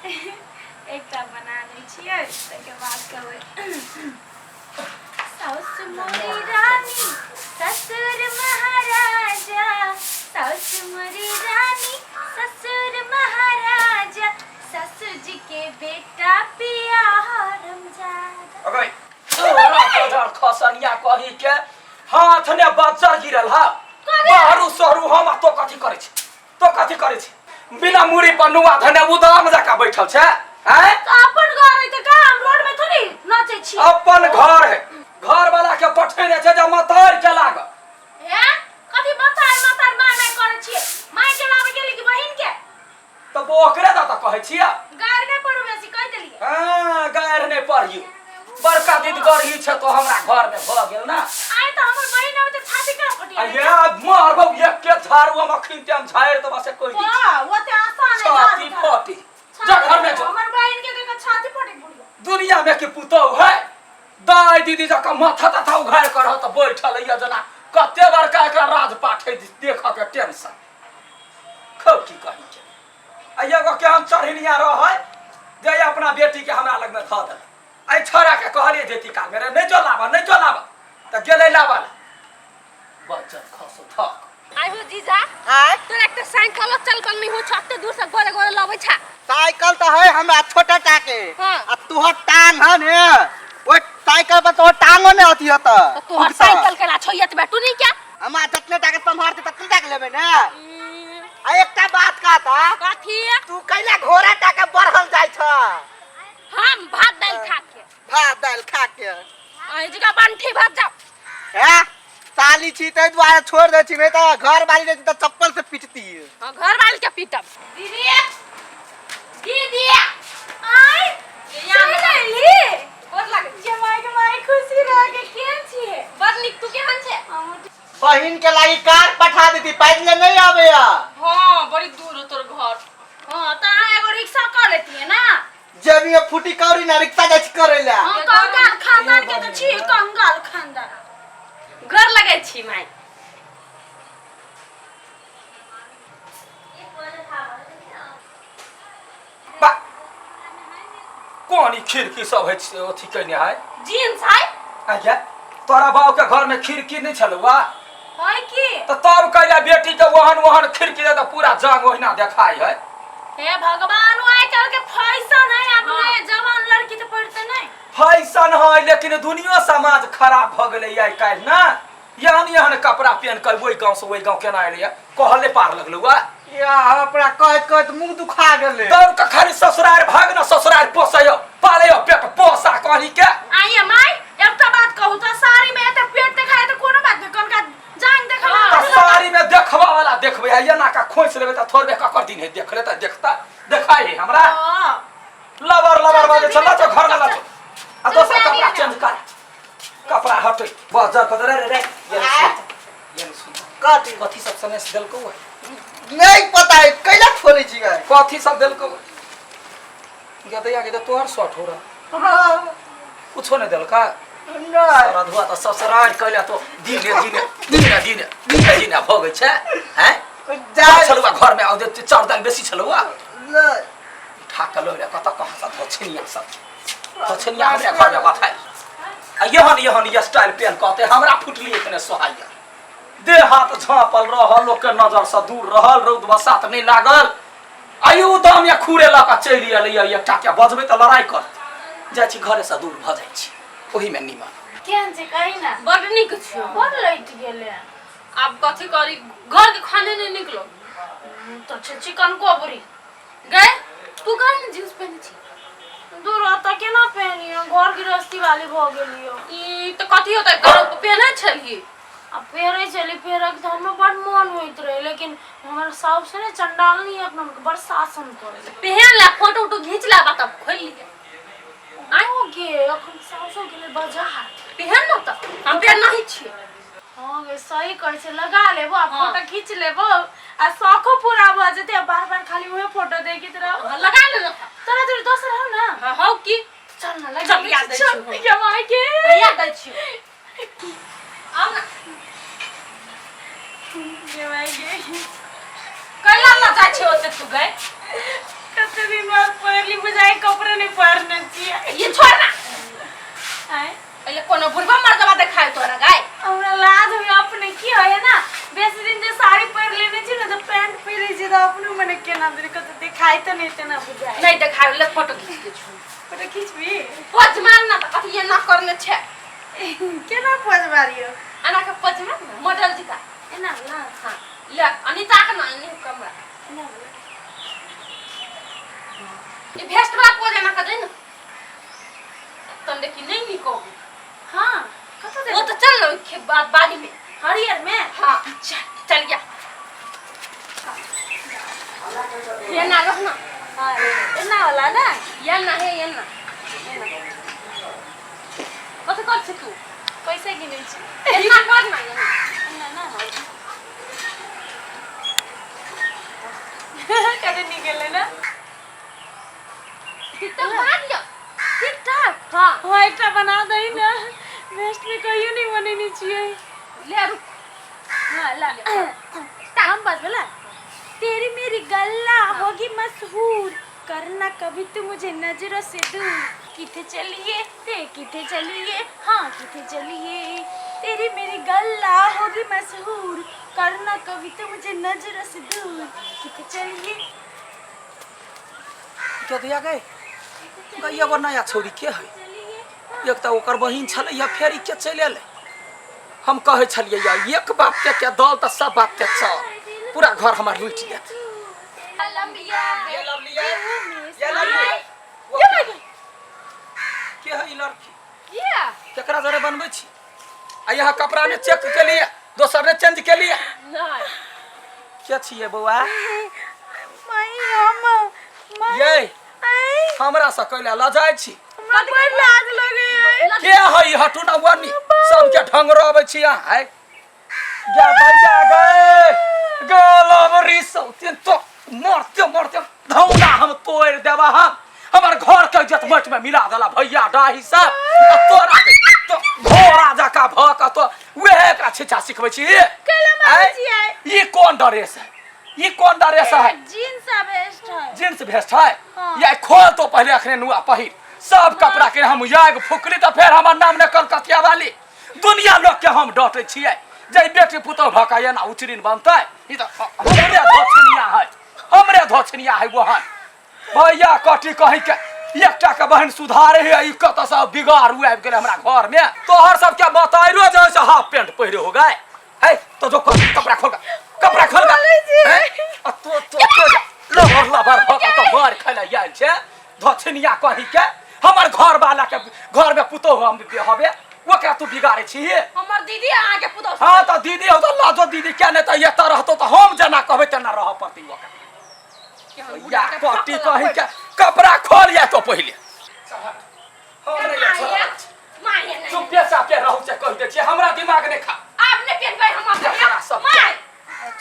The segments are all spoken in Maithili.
एकटा बना लै छियै, ताहिके बाद कहबै। साउस मोरी रानी, ससुर महाराजा, साउस मोरी रानी, ससुर महाराजा, ससुर जी के बेटा पिया हरमजादा। अगै तोरा बजर खसनिया कही के हाथ ने बजर गिरल हा। बाहरू सहरू हम आ तो कथी करै छी, तो कथी करै छी? बिना मुड़ी पर नुआ धने उदाम जकाँ बैठल छै, हैं? तऽ अपन घर है तऽ का हम रोड में थोड़ी नाचै छी? अपन घर है, घर वाला के पठेने छै जे मतार के लाग। हे, कथी बताय मतार माय माय करै छियै? माय के लाबै गेली कि बहिन के? तऽ ओकरे दऽ तऽ कहै छियै। गारि नहि पढ़ू बेसी, कहि देलियै। हाँ, गारि नहि पढ़ियौ। बड़का दीदी गरही छै तो हमरा घर में भऽ गेल ना। आइ तऽ हमर बहिन आबै तऽ छाती केना फटि आ ये मारबौ एक के झाड़ू, हम अखन ते हम झाड़ि देबा से कहि दै छी। वाह, ओते आसान है छाती झाड़ू। फटी जा, घर में जो। हमर बहिन के देख छाती फटि बुढ़िया। दुनिया में के पुतहु है दाइ दीदी जकाँ माथा तथा उघारि कर तऽ बैठल है जना कते बड़का एकरा राज पाठ है देखऽ के टेंशन खौ की कही के। आ एगो केहन चढ़िनिया रहै जे अपना बेटी के हमरा लगमे धऽ देलक। एहि छोड़ा के कहलियै जेती काल मेरे नहि जो लाबऽ, नहि जो लाबऽ, तऽ गेलै लाबऽ ला। बच्चन खसो थक। आइ हो जीजा। आय। तोरा एकटा साइकिलो चलबल नहीं हो छ, एते दूर से गोरे गोरे लबै छ। साइकिल तऽ है हमरा छोटा टा के। हाँ। आ तोहर टांग है ने, ओहि साइकिल पर तोहर टांगो नहीं अथी होत। तऽ तोहर साइकिल केना छौ एतबे टुनी के? हमरा जतने टा के सम्हारते ततने टा के लेबै ने। आ एकटा बात कहता। कथी? तू कैला घोड़ा टा के बढ़ल जाइ छ? हम भात दालि खा के। भात दालि खा के। अहीं जगह बंठी भात जाओ। हैं? साली छी ताहि दुआरे छोड़ दै छी, नहीं तऽ घर वाली रहती तऽ चप्पल से पीटती। हाँ, घर वाली के पीटब। दीदी, दीदी। आय, चलि अयली। गोर लागै छी। जमाई के माय, खुशी रह के। केहन छियै? बड़ नीक, तू केहन छै? बहिन के लागी कार पठा देती, पैदले नहीं आबैया। हाँ, बड़ी दूर हो तोर घर। हाँ, तऽ अहाँ एगो रिक्शा कऽ लेतियै ना। जेबी में फूटी कौड़ी ना रिक्शा जाइ छी करै ला। हम कंगाल खानदान के तऽ छी, कंगाल खानदान। गोर लगै छी माय। बा कोन ई खिड़की सब है छै अथी केने है? जीन्स है। आज्ञा तोरा बाप के घर में खिड़की नहीं छलौ वा? है की? तो तब कैला बेटी के ओहन ओहन खिड़की दे तऽ पूरा जंग ओहिना देखाई है। हे भगवान, वो आइ काल्हि के फैशन है, आब नहीं जवान लड़की तऽ पढ़ते नहीं। फैशन है लेकिन दुनिया समाज खराब भऽ गेलै आइ काल्हि ना। एहन एहन कपड़ा पहन के ओहि गाँव से ओहि गाँव केना एलैया कहले पार लगलौ वा? या अपना कहैत कहैत मुंह दुखा गेलै। दौड़ के खाली ससुरार भाग ना, ससुरार पोसैयो पालैयो पेट पोसा कही के। आइए माय, एकटा बात कहू तऽ साड़ी में एते पेट देखाय तऽ कोनो बात नहीं, कनका जांग देखा। तऽ साड़ी में देखबा वाला देखबै आ एना का खोसि लेबै तऽ थोड़बे ककर दिन है देख ले तऽ देखता देखाइ है हमरा। हाँ। लबर लबर चल, बजे चल, चल चल घर में चल, चल। आ दोसर चल, कपड़ा चल, चेंज कर, कपड़ा हटे बस जर कह रे रे ये ने सुन, ये ने सुन। कथी? कथी सब सनेस देलकौ है? नहीं पता है कैला खोलै छी गए। कथी सब देलकौ है? गदैया के तो तोहर शर्ट हो रहा। हाँ। कुछो नहीं देलका? नहीं। सरधुआ तो ससुराल कैला तो दिने दिने दिने दिने दिने दिने भऽ गेल छै, हैं? जा छलुआ घर में आओ जे चाउर दालि बेसी छलुआ। नहीं। उठा के लऽ कतऽ कहाँ से धोछनिया सब धोछनिया हमरा घर में बताय। आ एहन एहन स्टाइल पेन कहते हमरा फुटली इतने सोहाइया। देह हाथ झाँपल रहल, लोक के नजर से दूर रहल, रौद बसात नहीं लागल। आयु दाम या खूरे लऽ कऽ चलि एलै। एकटा के बजबै तऽ लड़ाइ करतै। जाइ छी घरे से दूर भऽ जाइ छी, ओही में नीमन। केहन छै कही ना? बड नीक छै। बड लैट गेलै। आब कथी करी, घर के खाने नहीं निकलो। तो छै चिकन कोबरी। गए तू काहे ने जींस पहने छी? दूर ओतऽ केना पहनियो, घर गृहस्थी वाली भऽ गेलियो। ई तऽ कथी होतै, घर पर पहने छलही? आ पहिरै छली, पहिरक तऽ हमरो बड मोन होइत रहे, लेकिन हमर साउस ने चंडालनी अपना बड़ शासन करे। पहन ले, फोटो उटो घींच ले, तब खोल लिहे। आयो गे, अखन साउसो गेलै बाजार। पहन न तऽ हम पहन नहीं छियै। हाँ गे, सही कहै छै, लगा लेबो आ हाँ। फोटो खींच लेबो आ शौखो पूरा भऽ जेतै, आ बार बार खाली उहे फोटो देखैत रहो। हाँ, लगा ले ना। तोरा जोड़ी दोसर हौ ना? हाँ, हौ की। चल ना, लगा चल, लै याद छी, दै चल, छियौ। गे माय गे। भैया दै छियौ। आउ ना। गे माय गे। कैला ना जाइ छै ओते तू गए? कते दिन बाद। पहिरली बुझाइ कपड़े नहि पहिरने छियै। ये छोड़ ना। आँय? पहिले कोनो बुढ़बा मर्दबा देखाय तोरा गाय। हमरा लाज होइए अपने। की होइए ना, बेसी दिन जे साड़ी पहिर लेने छी ने, तऽ पैंट पहिरै छी तऽ अपनो मने केना दिन कतौ देखाइ तऽ नहि तेना बुझाइ। नहीं देखाय ले, फोटो खींच के छू। फोटो खींचबी? पोज मार ना, तऽ अथी एना करने छै। केना पोज मारियौ? एना के पोज मार ना, मॉडल जका। एना ना? हाँ, ले अनीता के ना, एने कमरा। एना वाला? ये भेस्ट वाला पोज एना कर दे ना, तन देखी नहीं निको। हाँ, कतऽ? वो तो चल ना खे बाड़ी में। हरियर में? हाँ, चल चल गया ये ना रख ना। हाँ, एना वाला ना? ये ना है, ये ना कथी कर छी तू? पैसा गिनै छी। एना कर ना, ये ना। एना ना? कते नीक गेलै ना? ठीक ठाक बना दियो। ठीक ठाक। हाँ। हाँ, एकटा बना दही ना। वेस्ट में कहियो नहीं बनेने छियै। ले रुक। हाँ, ला हम बजबला। तेरी मेरी गल्ला होगी मशहूर, करना कभी तू मुझे नजरों से दूर। किथे चलिए ते किथे चलिए, हाँ किथे चलिए। तेरी मेरी गल्ला होगी मशहूर, करना कभी तू मुझे नजरों से दूर। किथे चलिए। के दिया गए गई एगो नया छौरी के है? एक तऽ ओकर बहिन छलै या फेर ई के चलि एलै। हम कहै छलियै या एक बाप के के दल तऽ सब बाप के चल, पूरा घर हमर लुटि लेत। ये लवली है, ये लवली के है? ई लड़की केकरा जरे बनबै छी? आ यहाँ कपड़ा ने चेक के लिए, दोसर ने चेंज के लिए। नहीं। के छियै बौआ? माई, हम माई। ये आई। हमरा से कैला लजाइ छी? हमरा बड़ लाज लगैए। के है ई? हटू ना वनी, सबके ढंग रबै छी अहाँ। है जा भैया गए गलबरी सौतिन तो मरते मरते धौना हम तोड़ि देबा। हम हमर घर के इज्जत मट में मिला देला भैया डाही सब। आ तोरा के तो घोड़ा जका भ के तो वेह एकरा छिछा सिखबै छी। कैला मारै आँय? छियै? ई कोन ड्रेस है? ई कोन ड्रेस है? जींस आ वेस्ट है। जींस भेस्ट है? हाँ। या खोल तो पहले, अखने नुआ पहिर। सब कपड़ा के हम याग फुकली तऽ फेर हमर नाम ने कलकतिया वाली। दुनिया लोग के हम डटे छियै जे बेटी पुतोह भऽ के एना उचरिन बनतै। ई तऽ हमरे धोछनिया है, हमरे धोछनिया है वहन। भैया कटी कहीं के एकटा के बहन सुधारे है, ई कतऽ से बिगाड़ आबि गेलै हमरा घर में। तोहर सबके बताइरो जे से हाफ पेंट पहिरे हो गए है तो जो कपड़ा खोल, कपड़ा खोल। आ तो तो तो लबर लबर भऽ के तो मार खाइ लए आयल छै धोछनिया कहीं के। हमर घर वाला के घर में पुतोह हम हबे, ओकरा तू बिगाड़े छी? हमर दीदी अहाँ के पुतोह। हाँ तऽ दीदी हो तऽ लाजो दीदी क्या नहीं तऽ एतऽ रहतो तऽ हम जेना कहबै तेना रहऽ पड़तै ओकरा। या कटी कहीं के कपड़ा खोल या तो पहिले। हम नहीं ले। चुपे चापे रहू से कहि दै छियै, हमरा दिमाग नहि खा। आब नहि पेनबै हम एकरा सब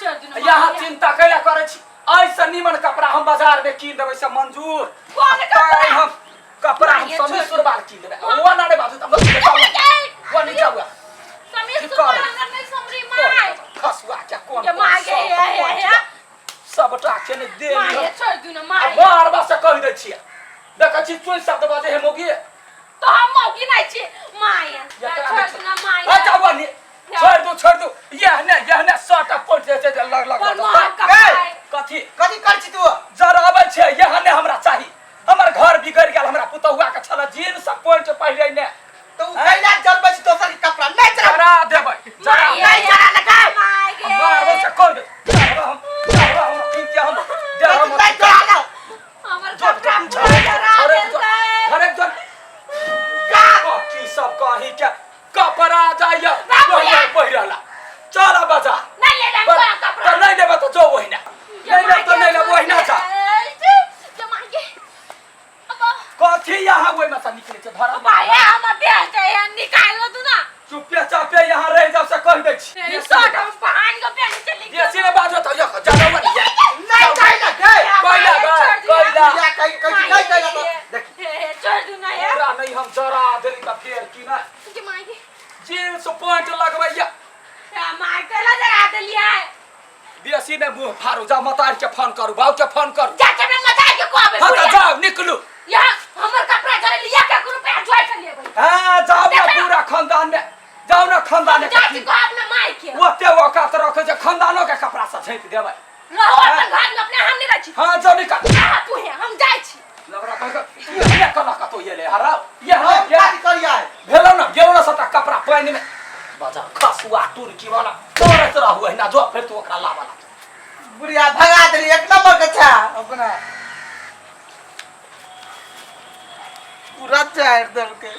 चल दुनू। यहाँ चिंता कैला करै छी? ऐसे नीमन कपड़ा हम बाजार में कीन देबै से मंजूर। कोन कपड़ा? तैं हम कपड़ा हम माये समीर छोड़। सुरवाल कीन देबै। वो ना रे बाजू त वो नीचा हुआ। समीर की सुरवाल करै? हमरा नहि समरी माय। खसुआ के कोन के कोन माय गे, सब हे, हे, कोन हे। सबटा के ने दे। माय छोड़ दू ना माय। बार बार से कहि दै छियै, देखै छी चोइ शब्द बाजै है मोगी। तो हम मौगी नहीं छी my. छोड़ दू ना my. अच्छा वो नहीं, छोड़ दू, छोड़ दू। यह ने यह ने शर्ट आ पॉइंट जे छै जे लग लग पर लग। मार कपड़ा। कथी? कथी कर छी तू? जराबै छै यह ने हमरा चाही। हमर घर बिगड़ गेल। हमरा पुतहुआ के छल जींस आ पैंट पहिरे ने। तो उ कैला जरबै छी दोसर के कपड़ा? नहीं जरा। जरा देबै, जरा। नहीं जरा लगा। My गे। मारबो से कर दे। जरबा हम, जरबा हम की के हम दे हम। नहीं जरा लगा। हमर जो कपड़ा पूरा जरा देलकै। घरे जो का की सब कही के कपड़ा जाइए वही पहिरला। चल बाजार। नहीं ले जाम तोरा कपड़ा। तो नहीं लेबे तो जो वही ना नहीं लेब तो नहीं लेब, वही ना जा। कथी यहाँ ओहि में से निकले छै धरा? भाई हमर देह छै निकाल दू ना। चुपे चापे यहाँ रहि जाओ से कहि दै छी। ई शर्ट हम पहन के पहन चली। बेसी ने बाजो तऽ यख जादा वही नहीं कैला गए। कैला गए, कैला। या कहीं कहीं नहीं कैला तो देख। छोड़ दू ना यार। पूरा नहीं हम जरा देली तऽ फेर की नहि। के my गे। Jeans pant लगबैया। My कैला जरा देलियै? बेसी ने मुँह फाड़ू, जा मतार के फोन करू, बाबू के फोन करू। जा चमे मजा के कहबे। हाँ तऽ जाउ, निकलू। तू। यहाँ हमर कपड़ा जरे लिया के रुपया जोड़ के लेबै। हाँ, जाओ ना पूरा खानदान में, जाओ ना खानदान में। जाइ छी कहब ना माय के। ओते औकात रखे छै, खानदानो के कपड़ा से झाँपि देबै। रहो अपन घर में अपने, हम नहीं रहै छी। हाँ, जाओ निकल। आ तू हे, हम जाइ छी। लबड़ा कह के ये कला कतो ये ले हराओ ये हम ये काज करियै। भेलो ना, गेलो ना सबटा कपड़ा पानि में बजा खसुआ टुनकी वाला करैत रहू एहिना। जो फेर तू ओकरा लाबऽ ला। बुढ़िया भगा देली, एक नंबर के छा अपना पूरा चार दल के।